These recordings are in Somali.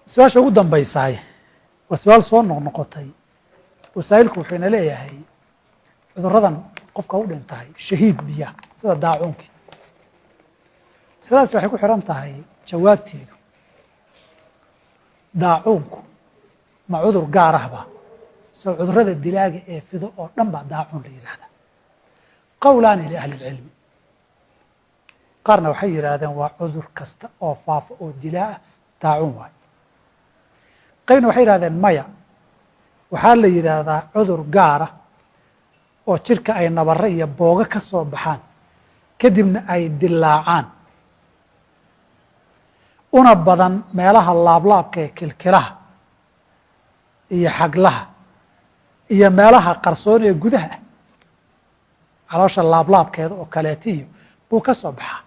Su-aasha ugu dambaysaay waa su-aal soo noqnoqotay. Wasaa'ilku wuxuu ina leeyahay cudurradan qofka u dhintahay shahiid miya sida daacuunkii? Masaladaasi waxay ku xihan tahay jawaabteedu, daacuunku ma cudur gaar ahba soo cudurrada dilaaga ee fido oo dhan baa daacuun la yidhaahdaa? Qowlaani liahli ilcilmi, qaarna waxay yidhaahdeen waa cudur kasta oo faafo oo dilaa ah daacuun waayo. Qaybna waxay yidhahdeen maya, waxaa la yidhaahdaa cudur gaara oo jirka ay nabarre iyo boogo ka soo baxaan, kadibna ay dilaacaan, una badan meelaha laablaabka ee kilkilaha iyo xaglaha iyo meelaha qarsoon ee gudaha ah, caloosha laablaabkeeda oo kaleetiyo buu ka soo baxaa.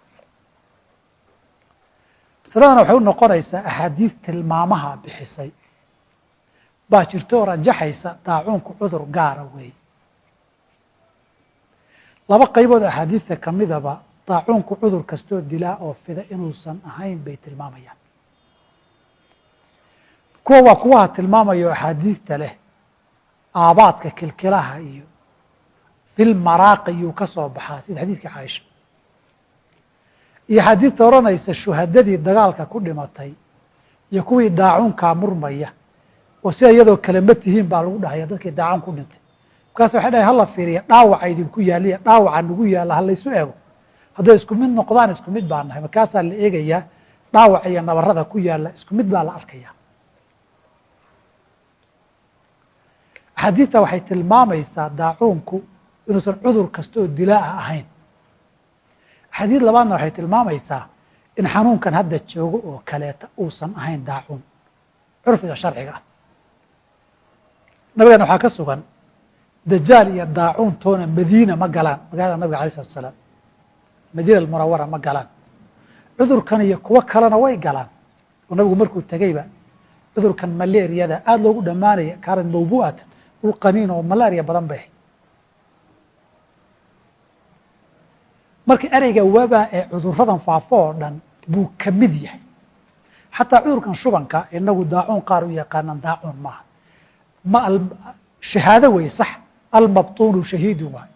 Masaladana waxay u noqonaysaa axaadiid tilmaamaha bixisay baa jirto oo rajaxaysa daacuunku cudur gaara weeye. Laba qaybood axaadiidta ka midaba daacuunku cudur kastoo dilaa oo fida inuusan ahayn bay tilmaamayaan. Kuwa waa kuwaha tilmaamayo axaadiidta leh aabaadka kilkilaha iyo fil maraaqi yuu ka soo baxaa, sida xadiidka Caaisha, iyo axaadiidta odhanaysa shuhadadii dagaalka ku dhimatay iyo kuwii daacuunkaa murmaya oo sida iyadoo kale ma tihiin baa lagu dhahaya dadkii daacuun ku dhintay. Markaas waxay dhahay hala fiiriya dhaawaca idinku yaaliya dhaawaca nagu yaalla ha laysu eego, hadday isku mid noqdaan isku mid baa nahay. Markaasaa la eegayaa dhaawaca iyo nabarada ku yaalla isku mid baa la arkaya. Axaadiidta waxay tilmaamaysaa daacuunku inuusan cudur kasta oo dilaa'a ahayn. Axaadiid labaadna waxay tilmaamaysaa in xanuunkan hadda joogo oo kaleeta uusan ahayn daacuun curfiga sharciga ah. Nabigeena waxaa ka sugan dajaal iyo daacuun toona Madiina ma galaan, magaalada nabiga alay salatu salaam, Madiina almunawara ma galaan. Cudurkan iyo kuwo kalena way galaan, oo nabigu markuu tegeyba cudurkan malaariyada aada loogu dhammaanaya, kaanad mawbu'atan ul qaniin oo malaariya badan bay ahayd. Marka ereyga wabaa ee cudurradan faafo oo dhan buu ka mid yahay. Xataa cudurkan shubanka inagu daacuun qaar u yaqaanaan daacuun maaha, ma shahaado wey sax, almabtuunu shahiidu waay.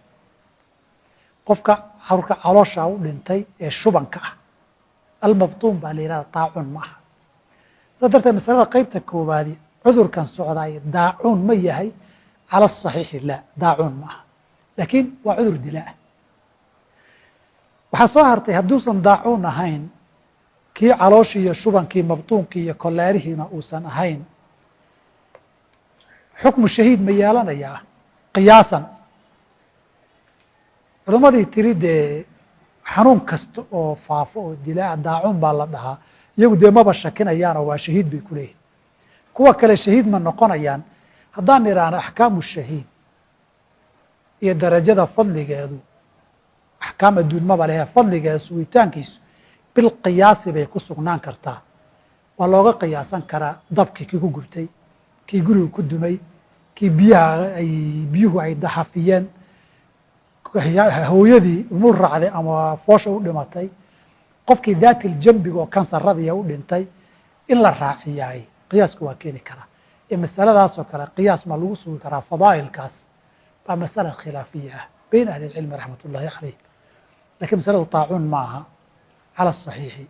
Qofka carurka caloosha u dhintay ee shubanka ah almabtuun baa la yihahda, daacuun ma aha. Sidaa darteed masalada qaybta koowaadi cudurkan socdaay daacuun ma yahay? Cala asaxiixi laa, daacuun ma aha, laakiin waa cudur dilaa. Waxaa soo hartay hadduusan daacuun ahayn, kii calooshii iyo shubankii mabtuunkii iyo koleerihiina uusan ahayn, xukmu shahiid ma yeelanayaa qiyaasan? Culimmadii tiri dee xanuun kasta oo faafo oo dilaa daacuun baa la dhahaa, iyagu dee maba shakinayaanoo waa shahiid bay ku leeyihin. Kuwa kale shahiid ma noqonayaan? Haddaan idhaahno axkaamu shahiid iyo darajada fadligeedu axkaam adduun maba lehe, fadligeeda sugitaankiisu bilqiyaasi bay ku sugnaan kartaa. Waa looga qiyaasan karaa dabkii kii ku gubtay, kii gurigu ku dumay, kii biyaha ay biyuhu ay daxafiyeen, hooyadii ilmuu raacday ama foosha u dhimatay, qofkii daatil jambiga oo kansaradiya u dhintay in la raaciyaay qiyaasku waa keeni karaa. Ee masaladaasoo kale qiyaas ma lagu sugi karaa fadaa'ilkaas baa masala khilaafiya ah bayn ahli ilcilmi raxmat ullaahi caleyh. Lakiin masaladu taacuun ma aha cala asaxiixi.